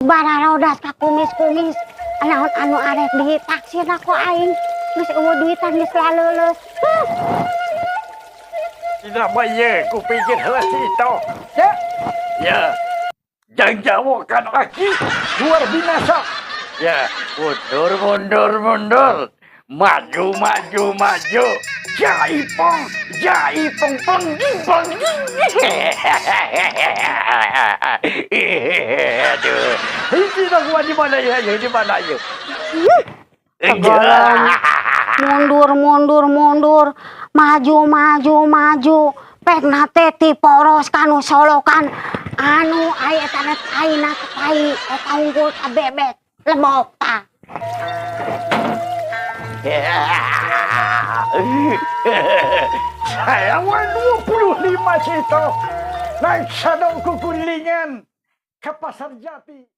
Bararodas ka kumis-kumis. Naon anu arek ditaksir ku aing. Geus euweuh duitan geus laleuleus. Tidak bayar, ku pikir heula si Ito. Ya. Ya. Jangan jauhkan lagi. Luar binasa. Ya, mundur, mundur, mundur. Maju, maju, maju. Jaipong, jaipong, pengging, pengging. Aduh. Ini gua di mana ya? Di mana ya? Tegalan. Mundur, mundur, mundur. Maju, maju, maju. Pekna teh ti poros kanu solokan. Anu aya eta teh taina tai eta unggul ka bebek lebok tah. Saya 25 situ. Naik sadong kukulingan ke Pasar Jati.